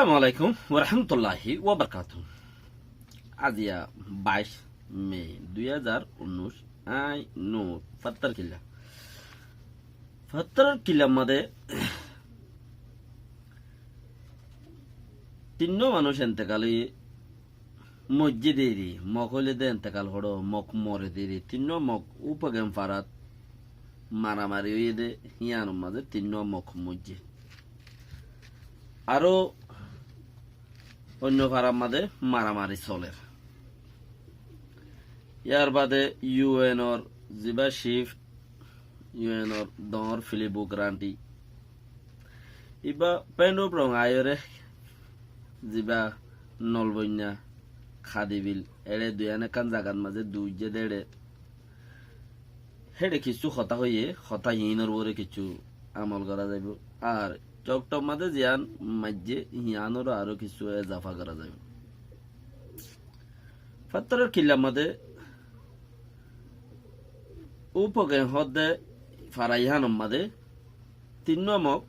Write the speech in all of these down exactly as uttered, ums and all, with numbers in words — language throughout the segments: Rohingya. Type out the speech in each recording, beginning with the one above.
Assalamu alaikum warahmatulláhi wabarakátuhu. Aziya baic me dui házar unnúic, añí Nur Fattar Killa. Fattar Killa mazé tinnúa manúic entekal óiye, moijjé deri, Mok óile de entekal goró, Mok more deri, tinnúa Mok Upagen farat maramari óiye de, híyanor mazé tinnúa Mok moijjé. Aró oinno farar mazé maramari soler. Yar bade U N or ziba cif, U N or doñr Filippo Grandi, iba Pendrop Rong aiyóre ziba Nolboinna, Kadibil, eçe duiyán ekkán zagat mazé duijjé de eçe. Héçe kissú hotá hoiyé, hotá híinor uore kissú amol gorá zaibou. Ar Coktor mazé ziyán maijjé, híanoró aró kissú ezafa gorá zaibou. Fattaror Killar mazé Upogen hoódde fara ihanor mazé tinnúa Mok,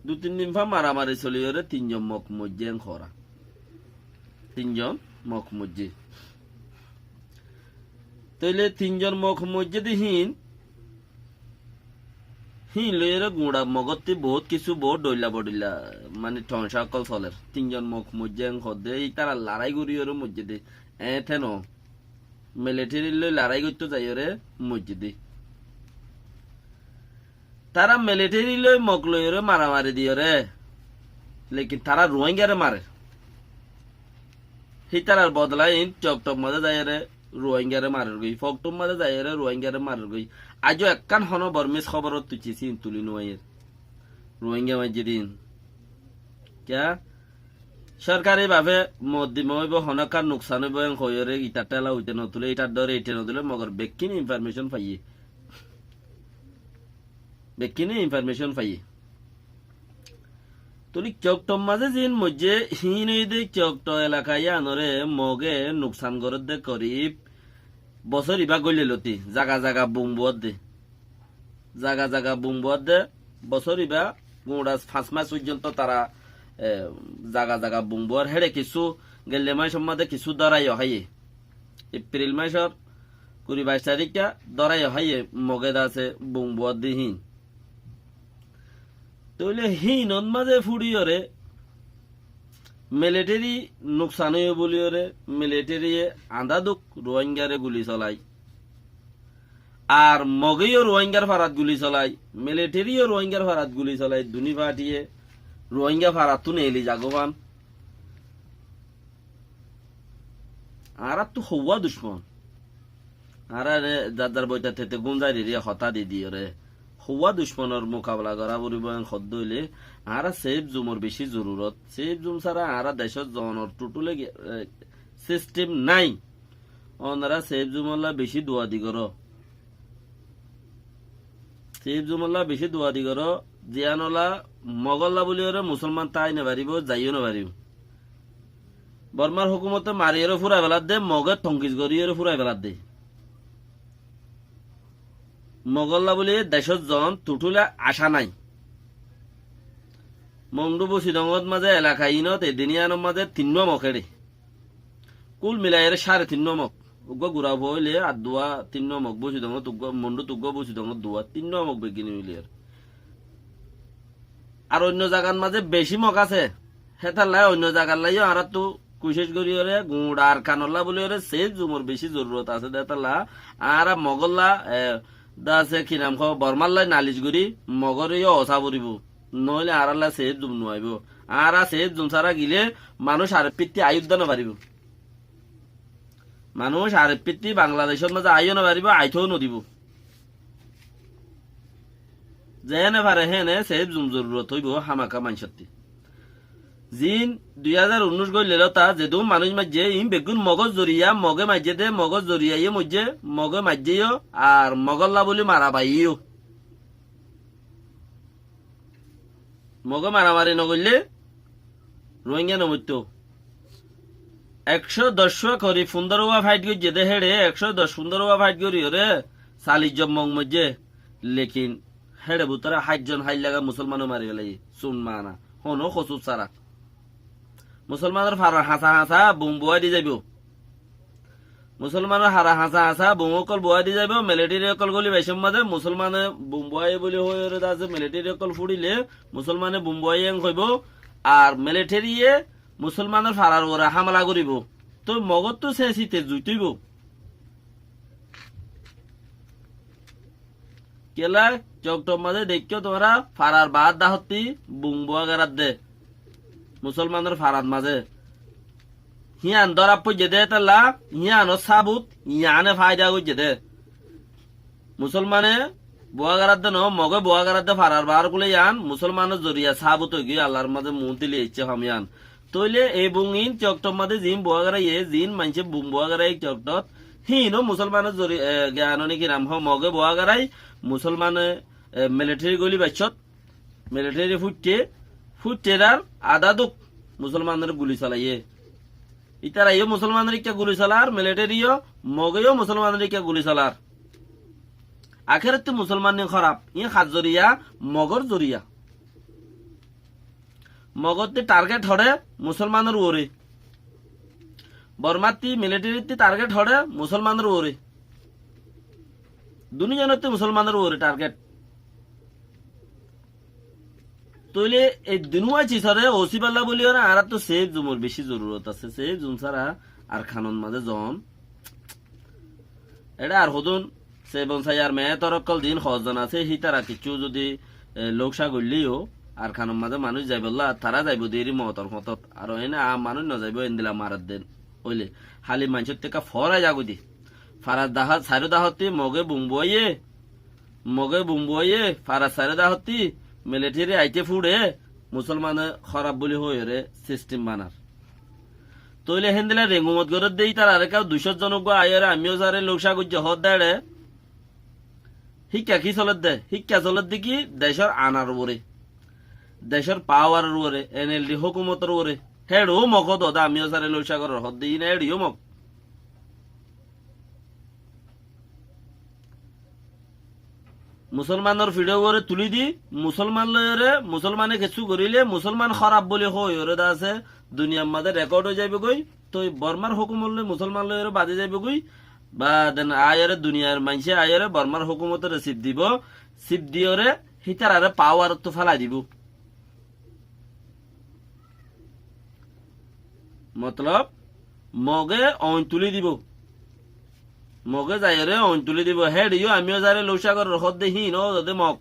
dui tin din fa maramari soliyóre tinzon Mok moijjé en hoóra. Tinzon Mok moijjé. Tóile tinzon Mok moijjé de híin, híin loiyóre guñça Mogottí boóut kissú boóut dhoilla bodhoilla, mani, thomacá ókkol soler. Tinzon Mok moijjé en hoódde, ítarar larái goríyóre moijjé de. Eéñte noó. Militeri loi larái goittó zaiyóre moijjé de. Tará militeri loi Mok loiyóre maramari diyóre, lekin tará Ruáinggare marer. Hítarar bodola iín Coktok mazé zaiyóre Ruáinggare marer goi, Foktum mazé zaiyóre Ruáinggare marer goi. Aijjó ekkán honó Bormis hóborot tuiccí síin tulí nuaiyér. Ruáinggare maijjé de iín. Kiyá? Sorkari bafe moddima óibo, honókkar nuksan óibo, en hoiyóre itar théla uite notulé, itar dóre ite notulé, mogor bekkín informécon faiyé. Bekkíne informécon faiyé. Tóile Coktor mazé ziín moijjé, híin óiye de Cokto elaka yíanoré Moge nuksan gorédde korib bosór ibá góille lóti, zaga zaga bum buwádde. Zaga zaga bum buwádde, bosór ibá guñça fañs mac foijjonto tará, e, zaga zaga bum buwár. Héçe kissú gelle maicor mazé kissú dóraiyó háiye. Epril maicor kuri baic tarikká dóraiyó háiye Moge dase bum buwádde híin. Tóile híinot mazé fúçiyóre militeri nuksan óiye buliyóre militeri ye añdá duk Ruáinggare guli solai. Ar Moge yó Ruáinggar farat guli solai, militeri yó Ruáinggar farat guli solai, duní fathi ye Ruáingga farattú neeli zagófan. Añáráttu houwá ducmon. Añára ere zar zar boita tete gúnzairire hotá di diyóre houwá ducmonor mukabela gorá foribó en hoddé óile añára sef zumor beci zorurot. Sef zum sára añára decót zonor thutule, e, sistem nái. Onora sef zumolla beci duadi goró. Sef zumolla beci duadi goró. Ziyanolla Mogolla buliyóre Musolman tái nofaribó, zaiyó nofaribó. Bormar hókumote mariyóre fúrai feladde, Moge tonkis goríyóre fúrai feladde. Mogolla buli decót zon thutule acá nái. Mongdu Busidongot mazé elaka inot edin iyanot mazé tinnúa Mok éçe. Kul milaiyóre cáre tinnúa Mok. Uggúa gura fua óile ar duwá tinnúa Mok Busidongot, uggúa Mongdut, uggúa Busidongot duwá, tinnúa Mok beggíne miliyóre. Ar oinno zagat mazé beci Mok asé. Hétalla oinno zagat laiyó añáráttu kucíc goríyóre guñça Arkanolla buliyóre sef zumor beci zorurot asé de hétalla añára Mogolla, e, dase ki nam hoó, Bormallai nalic gorí Mogoré yó osá foribó. Noóile añárálla sef zum nuaibó. Añára sef zum sára gile manúic ar efittí aiyó dé nofaribó. Manúic ar efittí Bangladecót mazé aiyó nofaribó, aitóu nodibó. Zeéne fare héne sef zum zorurot óibo hámaka maincótti. Ziín dui házar unnúic góille lóta zedún manúic maijjé, iín beggún Mogór zoriya, Mogé maijjé dé, Mogór zoriyaye moijjé, Mogé maijjé yó, ar Mogólla bóli mara baiyé yó. Mogé maramari nogoillé Ruáingga nomoittóu. Ekcó doc fua kori fundóro fua fáith goijjé dé héçe, ekcó doc fundóro fua fáith goríyoré salic zon Mog moijjé. Lekin héçe bútore háit zon háit laga Musólmane mari félaiye, sun mana, honó kosúr sára. Musolmanor farar hañsa hañsa bum buwái di zaibou. Musolmanor farar hañsa hañsa bum ókkol buwái di zaibou. Militeri ókkol goli baicór mazé Musolmane bum buwáiye buli hoiyóre de asé, militeri ókkol fúçile Musolmane bum buwáiye en hoibou. Ar militeri ye Musolmanor farar uore hámela goribou. Toi Mogottu sesite zuitóibou. Kiyólla, Coktor mazé deikkó tuáñra farar baár dahottí bum buwá garadde. Musolmanor farar mazé. Híyan dóra foijjé dé hétolla, híyanor sábut, yiáne faida goijjé dé. Musolmane buwá garadde no, Moge buwá garadde farar baár kule yián, Musolmanor zoriya sábut óigiyoi Allar mazé muúntu loi aiccé hom yián. Tóile ei bum in Coktor mazé ziín buwá garaiyé, ziín maincé bum buwá garaiyé Coktot, híin ó Musolmanor zori-, e, giyan ó niki nam hó Moge buwá garai, Musolmane, e, militeri goli baicót, militeri fúitte, fúitte dar adá duk Musolmanore guli solaiyé. Ítara yó Musolmanore ikká guli solar, militeri yó, Moge yó Musolmanore ikká guli solar. Akérottí Musolman ni hóraf, iín har zoriya, Mogor zoriya. Mogottí target hoçé Musolmanor uore. Bormattí militarittí target hoçé Musolmanor uore. Dunúzanottí Musolmanor uore target. Tóile ei dunúwa cisore ósiballa buli óre añáráttu sef zumor beci zorurot asé. Sef zum sára Arkanot mazé zon Eçé ar hodún Sebon Sai ar Meétor ókkol din hozzon asé, hítara kiccú zudi, e, lóukca goillé yó, Arkanor mazé manúic zaibolla, tará zaibo deri mootor fotót. Ar ene aam manúic nozaibó, endilla marer den óile. Háli maincór tekka foórai zagói de. Farar dahá, sairó dahottí Moge bum buaiyé, Moge bum buaiyé, farar sairó dahottí militeri aité fúçe, Musolmane hóraf buli hoiyóre sistem banar. Tóile héndilla rengumot gorédde ítararé ká duicót zon uggúa aiyóre aimíyo zaré lóukca goijjé hoódde eçé. Híkka ki solédde? Híkka solédde ki decór anar uore, decór pawaror uore, NLD hókumotor uore. Héçe yó Mog hoódde aimíyo zaré lóukca gorér hoódde iín éçe yó Mog. Musolmanor fiçó uore tulí di, Musolman loiyóre, Musolmane kessú goríle, Musolman hóraf buli hoóiyoré de asé, duniyar mazé rekód ói zaibogói, toi Bormar hókumot loi Musolman loiyóre badi zaibogói, ba den aiyóre duniyar maincé aiyóre Bormar hókumotoré sip dibó, sip diyoré hítararé pawarottú félai dibó. Motolob, Moge oin tulí dibou. Moge zaiyóre oin tulí dibou. Héçe yó aimíyo zaré lóukca gorér hoódde híin ó zodé Mog.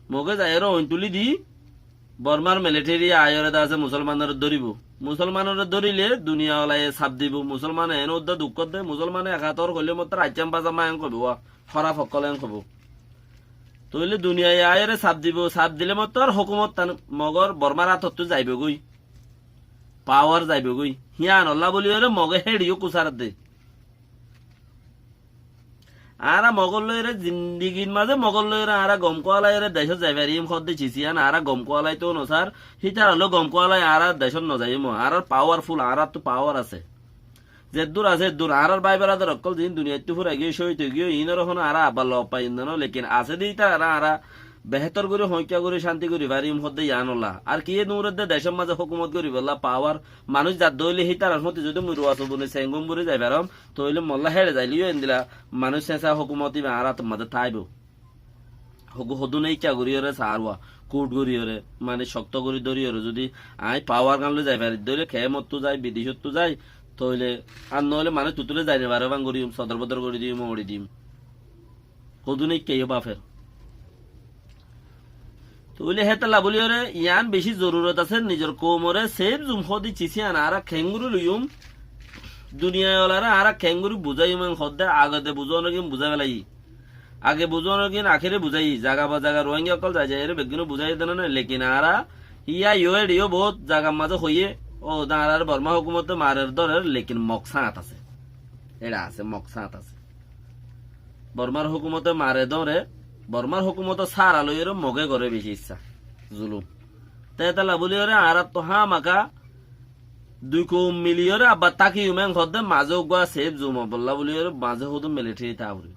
Moge zaiyóre oin tulí di, Bormar militeri aiyóre de asé Musolmanoré dóribou. Musolmanoré dórile duniyawalaye sap dibou. Musolmane en uddá duk hoódde, Musolmane ek hátor hoilé mottor aiccám bazamma en hoibou, hóraf ókkol en hoibou. Tóile duniyaye aiyóre sap dibou, sap dile mottor hókumottan Mogor Bormar átottú zaibogói. Pawar zaibogói. Híyanolla buli óre Moge héçe yó kusar de. Añára Mogor loiyóre zindigir mazé Mogor loiyóre añára gom kuwalaiyóre decót zai fariyum hoódde cis yían añára gom kuwalaitou nosar, hítara loi gom kuwalai añára decót nozaiyum. Añárar pawarful, añáráttu pawar asé. Zeddúr asé eddúr, añárar bái beradar ókkol ziín duniyaittú fúrai giyói, cóhid ói giyói, iínoré honó añára abbar lof faiyum de no, lekin asé de ítararé añára behétor gorí, hoóñikka gorí, cánti gorí fariyum hoódde yíanolla. Ar kiyé nuñredde decór mazé hókumot goríbolla pawar, manúic zadde óile hítarar fúti zudi mui ruwa subuni sengum gorí zai farom, tóile molla héçe zaile yó endilla manúic sésa hókumot íba añár átor mazé táibou. Hóku hodún íkka goríyoré saárwa, kút goríyoré, mane cokto gorí dóriyoré zudi aññí pawar gán loi zai fari dóile, keémottú zai, bidecóttu zai, tóile ar noóile mane tutúle zai nofaré fán goríyum, sodor bodor gorí diyum, uñçi diyum. Hodún íkka yó báfer. Tóile hétolla bóliyoré yián bicí zorurot asé, nizor koumoré sef zum hoóde cis yían añára keéngorí loiyum, duniyaiwalaré añára keéngorí buzáiyum en hoódde agede buzónogin buzái félaiyi. Age buzónogin akére buzáiyi, zaga ba zaga Ruáingga ókkol zai zaiyóre beggúne buzáiye de no né, lekin añára yían yó éçe yó boóut zagar mazé hoiyé, óu de añáráre Bormá hókumote marer dórer, lekin Mog sáñt asé. Éçe asé, Mog sáñt asé. Bormár hókumote mare dóre, Bormár hókumote sára loiyóre Mogé goré bicí issá, zulum. Te étalla bóliyoré añáráttu hámaka dui koum miliyóre abbar tákiyum en hoódde mazé uggúa sef zum óibolla bóliyoré mazé hodún militeri táa foribó.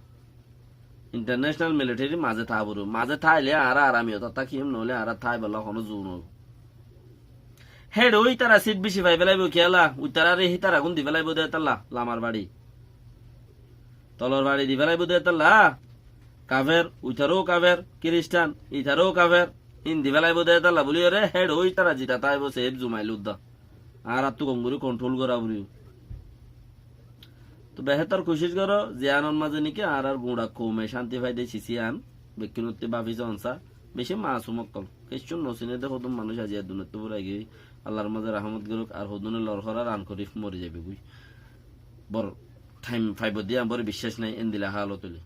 Intarnecenal militeri mazé táa foribó. Mazé táaile añára arami ótot tákiyum, noóile añára táaibolla honó zu noóibo. héçe ó ítara sit beci fai félaibo kiyólla, uitararé hítara gún di félaibo dé tálla, lamar bari. Tolor bari di félaibo dé tálla, kafer, uitaró kafer, kiristan, itaró kafer, ín di félaibo dé tálla buli oré, héçe ó ítara zita táibo, sef zumail udda. Añárattú gom gorí kontrol gorá foribó. Tó behétor kucíc goró, ziyánor mazé néki añárar guñça koume cánti faidé sis iyán, bekkúnottú báfi soónsa, beci maasum ókkol. Kiccú nosíne dé hodún manúic aijja duniyaittú furai giyói, Allar mazé rahmot gorók, ar hodúne lor horar an gorí mori zaibói. Bor thaim faibo dé añár bor biccác nái, endilla hálot óile.